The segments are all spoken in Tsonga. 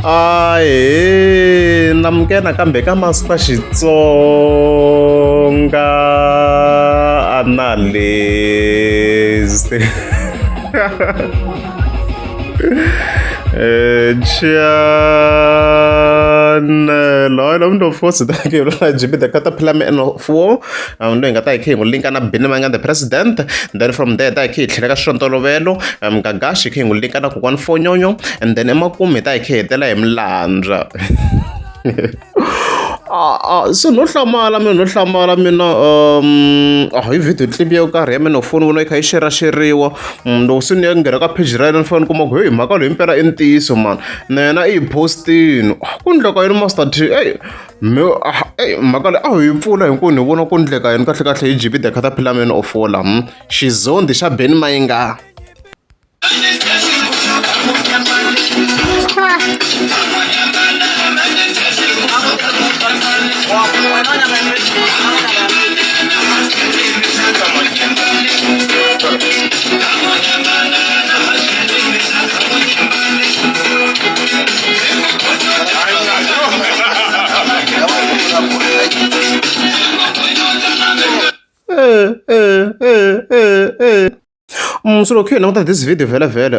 Ahee namukela nakambe ka Master Xitsonga Analyst channel hayi lo mntu of course thank you la GB the Caterpillar Man of War loyi hi nga ta hi khe hi n'wi linka na Benny Mayengani the president then from there hi ta hi khe hi tlhela ka swa ntolovelo Gagashi hi khe hi n'wi linka na kokwani Fonyonyo and then emakumu hi ta hi khe hi hetela hi Mlandza se no hlamala mina no hlamala mina hi video clip yo karhi ya mina foni vona yi kha yi xeraxeriwa loko se ni ya nghena ka page ra yena ni fanele ni kuma ku heyi mhaka leyi impela i ntiyiso mani na yena i yi postini ku ndleka yini Master T eyi Me ah, ey, mhaka leyi a hi yi pfula hinkwenu hi vona ku ndleka yini kahlekahle hi GB the Caterpillar Man of War la xizondi xa Benny Mayengani. So loko hi languta this video vhele vhele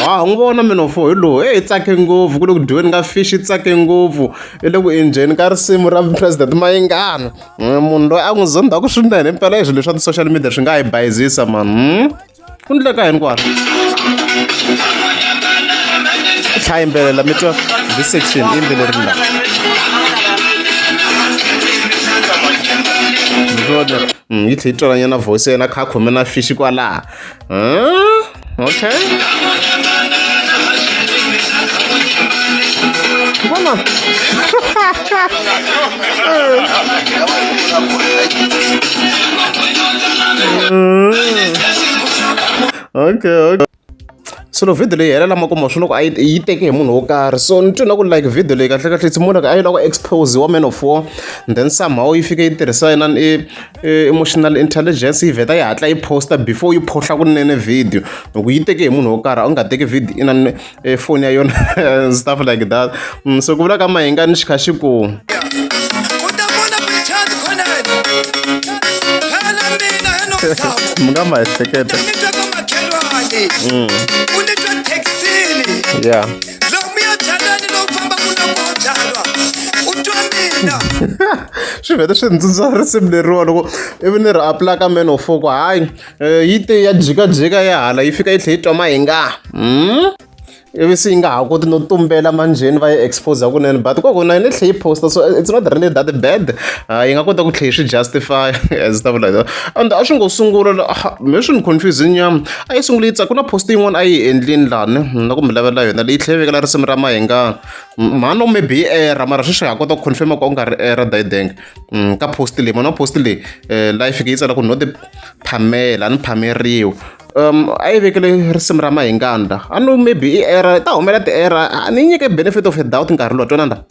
ha n'wi vona mina fo hi lowu hey tsake ngopfu ku le ku dyiweni ka fish yi tsake ngopfu i le ku enjeni ka risimu ra president Mayengani munhu loyi a n'wi zondhaku swinene impela i swilo leswa ti-social media swi nga hi bayizisa mani ku ndleka yini kwala tlha yimbelela mi twa this section i yimbelerile la yi tlhe yi twalanyana voice ya yena kha a khome na fishi kwalaha okay vona okay okay so loko video leyi helela makumu swi loko a yi teke hi munhu wo karhi so ni twi na ku like video leyi kahle kahle it's more like a yi lava ku expose wa man of war then somehow yi fike yi tirhisa yinani emotional intelligence yi vheta yi hatla yi posta before yi phohla kunene video loko yi teke hi munhu wo karhi a wu nga teki video inani foni ya yona stuff like that so ku vula ka Mayengani xi kha xi ku mi nga ma ehleketa yeah swi vhete swi ndzi risimu leriwa loko ivi ni ri apply ka man of ku hayi yi te ya jikajika ya hala yi fika yi tlhela yi twa mahinga ivi se yi nga ha koti no tumbela manjheni va yi expose kunene but koko na yona yi tlhe yi posta so it's not really that bad yi nga kota ku tlhe yi swi justify and stuff like that and a swi ngo sungula me swi ni confuse nyama a yi sungule yi ku na post yin'wana a yi endlini lani na ku mi lavela yona leyi tlhe yi vekela risimu ra Mayengani mhani maybe yi error mara sweswi ha kota ku confirm ku u nga ri error dayidenge ka post leyi mona post leyi la yi fike yi tsala ku no ti phamela a ni phameriwi a yi vekele risimu ra Mayengani la a no maybe i error ta humela ti-error a ni nyike benefit of a doubt nkarhi lowu twanana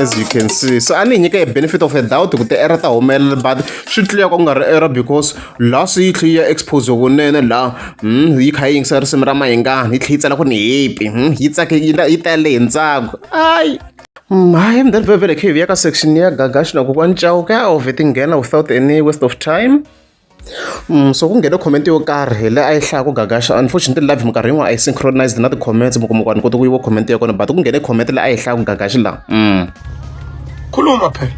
as you can see so a ni yi nyike a benefit of a doubt ku ti-error ta humelela but swi tliya ku nga ri error because laha se yi tlhe yi ya expose kunene laha yi kha yi yingisa risimu ra Mayengani yi tlhe yi tsala ku ni happy yi tsake yi tele hi ntsako ayi hayi then vhele khe hi vuya ka section ya Gagashi na kokwani Chauke a vhete nghena without any waste of time so ku nghene comment yo karhi leyi a yi hlaya ku Gagashi unfortunately live minkarhi yin'wana a yi synchronized na ti-comments mi kuma ku a ni koti ku yi vo comment ya kona but ku nghene comment leyi a yi hlaya ku Gagashi laha Khuluma phela.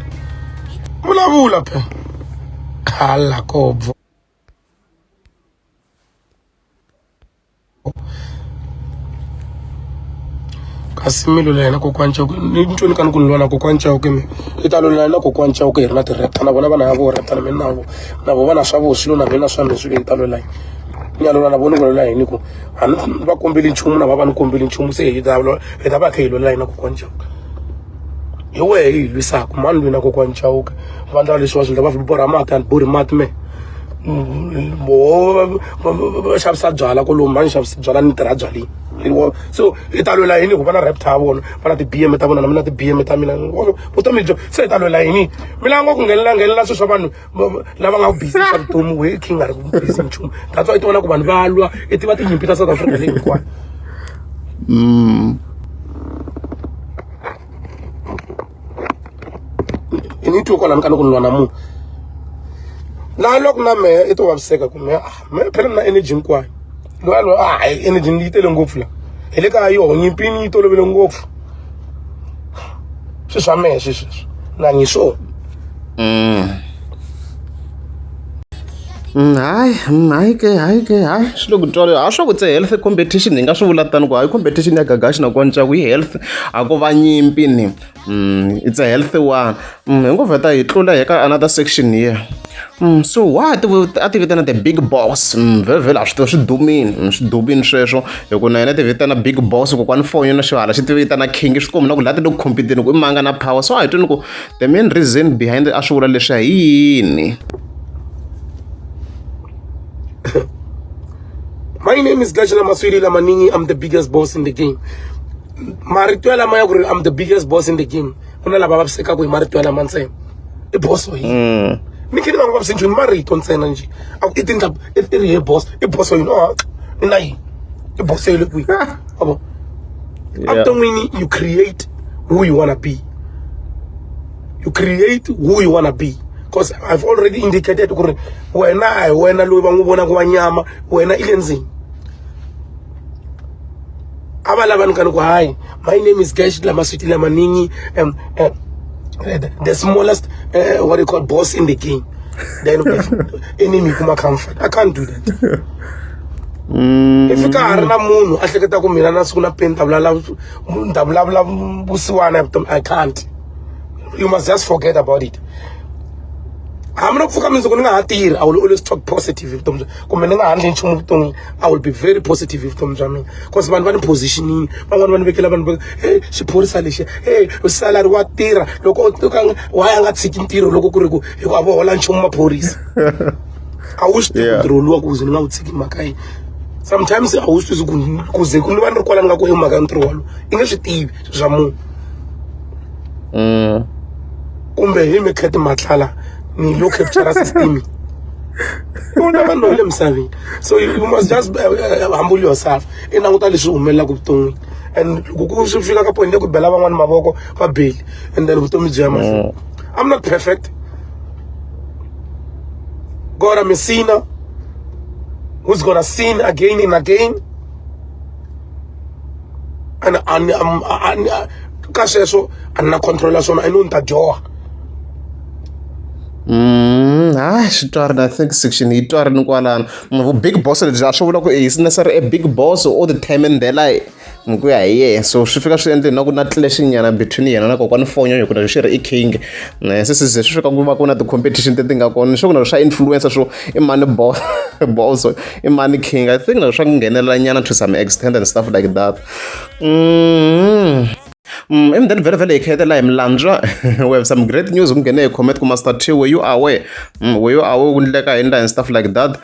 Vulavula phela. Hala kobvo. Kasi mi lwela yena kokwani Chauke ni twe ni ka ni ku ni lwa na kokwani Chauke mina ni ta lwela na kokwani Chauke hi ri na ti-raptor na vona va na ya vo raptor na mina na vo na vo va na swa vo swilo na mina swa mina swilo ni ta lwela yini ni ya lwela na vo ni ku lwela yini ku a ni va kombeli nchumu na va va ni kombeli nchumu se hi ta hi ta va kha hi lwela yini na kokwani Chauke hi wehe hi lwisaka mani lwi na kokwani Chauke va ndla leswi va swi ndla va borha mati a ni borhi mati me. Voho va xavisa byala kolomu, va ni xavisa byala ni tirha byaleni. So hi ta lwela yini ku va na Raptor ya vona, va na ti-B_M ta vona na mina ti-B_M ta mina, vutomi byo se hi ta lwela yini? Mi lava ku nghenelela nghenelela swilo swa vanhu lava nga busy swa vutomi, wehe khe nga ri ku busy nchumu. That's why i ti vona ku vanhu va lwa, i tiva tinyimpi ta South Africa leyi hinkwayo. Ni twe kwalano ka loko ni lwa na munhu na loko na mehe i to vaviseka ku mehe ah mehe phela ni na energy hinkwayo loyi a loyi ah hayi energy ni yi tele ngopfu la hi le ka yoho nyimpini yi tolovele ngopfu swi swa mehe swi sweswo ni hanyi swona. Hayi hayi ke hayi ke hayi swi le ku twala a swa ku tse health competition hi nga swi vula tani ku hayi competition ya Gagashi na Ntshaku yi health a ko va nyimpi ni it's a healthy one. Hi ngo vheta hi tlula hi ka another section here. So why a ti vitana the big boss? Vhele vhele a swi tiva swi dumile, swi dumile sweswo hi ku na yena ti vitana big boss, kokwani Fonyo na xihala xi ti vitana king, swi komba na ku laha ti le ku compete-ni ku i mani a nga na power. So a hi tweni ku the main reason behind a swi vula leswiya hi yini. My name is Gajla Maswiri Lamaningi. I'm the biggest boss in the game. Marito lama ya ku ri I'm the biggest boss in the game. Ku na lava vavisekaka hi marito yalama ntsena. I boss wa yini? Ni khe ni nga n'wi vavisi nchumu, marito ntsena njhe. A ku i tindla i ri he boss, i boss wa yini? Oh, ni na yini? I boss ya le kwihi? Wa vo? Evuton'wini you create who you wanna be. You create who you wanna be. Because I've already indicated ku ri wena a hi wena loyi va n'wi vonaka wa nyama, wena i le ndzeni. A va lava ni ka ni ku hayi, my name is Gash Lamaswiti Lamaningi, the smallest what do you call boss in the game. Then enemy kuma comfort. I can't do that. If ka ha ri na munhu a hleketa ku mina na siku na peni ta vulavula vusiwana ya vutomi, I can't. You must just forget about it. Hambi no pfuka mundzuku ni nga ha tirhi, I will always talk positive hi vutomi bya kumbe ni nga ha endli nchumu vuton'wini, I will be very positive hi vutomi bya mina. Cause vanhu va ni positionini, van'wani va ni vekela vanhu va hey xiphorisa lexi, hey salary wa tirha loko o ka why a nga tshiki ntirho loko ku ri ku hi ku a vo hola nchumu maphorisa. A wu swi tivi ntirho luwa ku ze ni nga wu tshiki mhaka yini. Sometimes a wu swi tivi ku ze ku ni va ni ri kwala ni nga ku i mhaka ya ntirho walowo, i nge swi tivi swa munhu. Kumbe hi mi Cat Matlala ni lo capture system. You never know le misaveni. So you must just humble yourself. I languta leswi humelelaka vuton'wini. And loko ku swi fika ka point ya ku bela van'wani mavoko va beli and then vutomi byi ya mahlweni. I'm not perfect. God, I'm a sinner who's gonna sin again and again. And ka sweswo a ni na control ya swona, I know ni ta dyoha. Hayi swi twarini, I think section yi twarini kwalano. Big boss lebyi a swi vula ku is necessary a big boss or the time and hi ku ya hi yena. So swi fika swi endle na ku na clash nyana between yena na kokwani Fonyo hi ku na xi ri i king. Se se ze swi fika ku va ku na ti-competition leti nga kona swo ku na swa influencer swo i mani boss boss i mani king. I think na swa nghenelela nyana to some extent and stuff like that. And then vhele vhele hi khetela hi Mlandzwa. We have some great news. Ku nghene hi comment ku Master T, were you aware? Were you aware ku ndleka hi and stuff like that?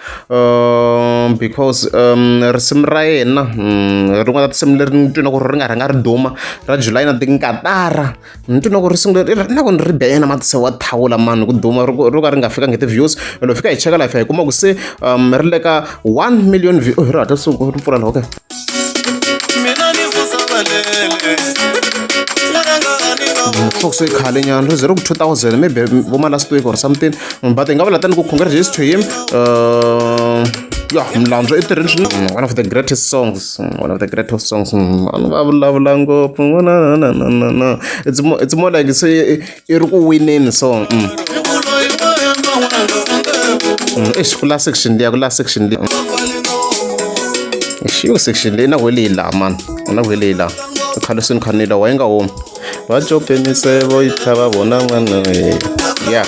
Because risimu ra yena rin'wana ra tinsimu leri ni twi na ku ri nga rhanga ri duma ra July na tinkatara, ni twi na ku risimu leri na ku ni ri be yena matise wa thawula mani ku duma ro ka ri nga fikangi ti-views. Loko fika hi cheka laha hi kuma ku se ri le ka 1 million view. Oh, ri hatla ri pfula laha, okay. Folks i khale nyana ri ze ri ku 2000 maybe vo ma last week or something, but hi nga vula tani ku congratulations to him. Yeah, Mlandzwa i tirhile swinene, one of the greatest songs, one of the greatest songs. Vanhu va vulavula ngopfu na na na na na it's more like se i ri ku wineni song. Eish, ku la section liya, ku la section liya, xiyo section leyi na ku leyi laha mani na ku leyi laha khale swi ni kha ni la wa yi nga humi va cope miseve yi tlhava vona n'wana ya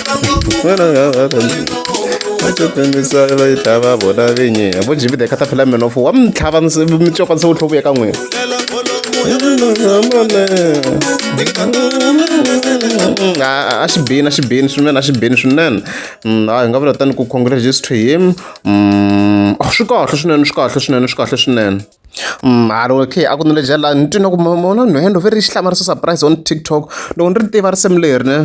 va cope miseve yi tlhava vona vinyi vo jimbi the caterpillar man of wa mi tlhava mi copa nse wu tlhovuya ka n'wina. A xi bini, a xi bini swinene, a xi bini swinene. A hi nga vula tani ku congratulations to him. Swi kahle swinene, swi kahle swinene, swi kahle swinene. Mara okay a ku ni le la ni twi na ku mona nhwendo ve ri xihlamariso surprise on TikTok loko ni ri tiva risimu leri ne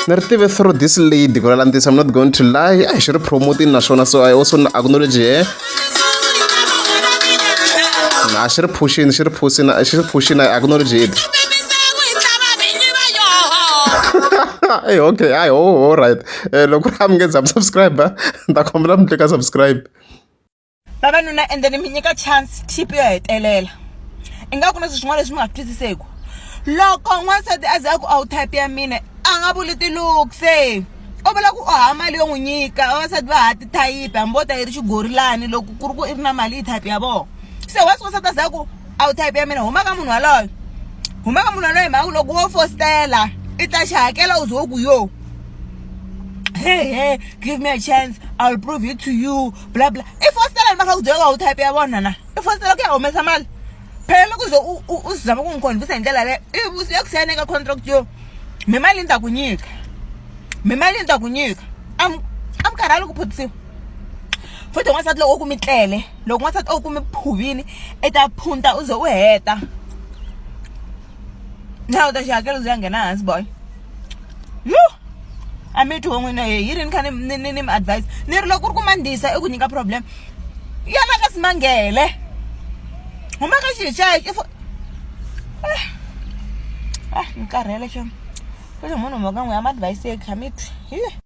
ni ri tive through this lady ku lalandisa I'm not going to lie a xi ri promoting naswona so I also acknowledge her a xi ri phushini xi ri phushini xi ri phushini I acknowledge it. Hey, okay, hayi, oh, all right. Loko a mi nge za mi subscribe, ni ta kombela mi tlika subscribe. Vavanuna ende ni mi nyika chance tip yo hetelela ingaku na swilo swin'wana leswi mi nga swi twisiseku loko n'wansati a ze a ku a wu type ya mina a nga vuli ti-looks u vula ku u hava mali yo n'wi nyika vavasati va ha ti-type hambi vo ta yi ri xigorilani loko ku ri ku i ri na mali yi type ya vona se once n'wansati a ze a ku a wu type ya mina huma ka munhu waloye huma ka munhu waloye mhaka loko wo fositela i ta xi hakela u ze u ku yo hey hey give me a chance I will prove it to you bla bla i fositela ni va kha ku byela ku type ya vona na i fositela ku ya humesa mali phela loko ze u zama ku n'wi convince hi ndlela leyo i ya ku sayina ka contract yo mi mali ni ta ku nyika mi mali ni ta ku nyika a mi a mi karhali ku phutisiwa futhi n'wansati loko u ku mi tlele loko n'wansati o ku mi phuvini i ta phunta u ze u heta na u ta xi hakela u ze ya nghena hansi boy yo a mi twi n'wina he yi ri ni kha ni ni ni ni mi advise ni ri loko ku ri ku mandisa i ku nyika problem yana ka simangele huma ka xi xa i fo ah, ah ni karhele xem futhi munhu mhaka n'wi ya ma advise kha mi twi hi.